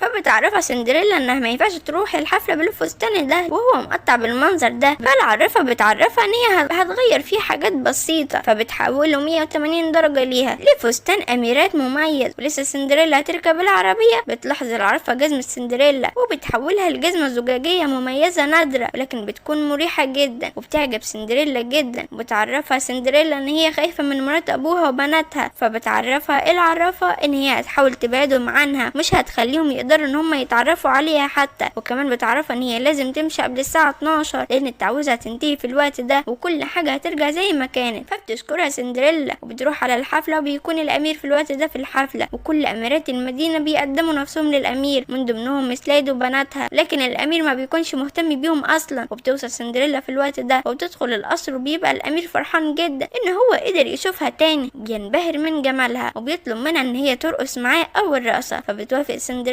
فبتعرفها سندريلا انها ما ينفعش تروح الحفلة بالفستان ده وهو مقطع بالمنظر ده. فالعرافه بتعرفها ان هي هتغير فيه حاجات بسيطة، فبتحوله 180 درجه ليها لفستان اميرات مميز. ولسه سندريلا هتركب العربية بتلاحظ العرافه جزمه سندريلا وبتحولها لجزمه زجاجيه مميزة نادرة، ولكن بتكون مريحه جدا وبتعجب سندريلا جدا. وبتعرفها سندريلا ان هي خايفة من مرات ابوها وبناتها، فبتعرفها العرافه ان هي هتحاول تبعدهم عنها، مش هتخليهم يقدروا ان هم يتعرفوا عليها حتى. وكمان بتعرفها ان هي لازم تمشي قبل الساعة 12 لان التعويذه هتنتهي في الوقت ده وكل حاجة هترجع زي ما كانت. فبتشكرها سندريلا وبتروح على الحفلة، وبيكون الامير في الوقت ده في الحفلة، وكل اميرات المدينة بيقدموا نفسهم للامير من ضمنهم سلايد وبناتها، لكن الامير ما بيكونش مهتم بيهم اصلا. وبتوصل سندريلا في الوقت ده وبتدخل القصر، وبيبقى الامير فرحان جدا ان هو قدر يشوفها تاني، بينبهر من جمالها وبيطلب منها ان هي ترقص معاه اول رقصه. فبتوافق سندريلا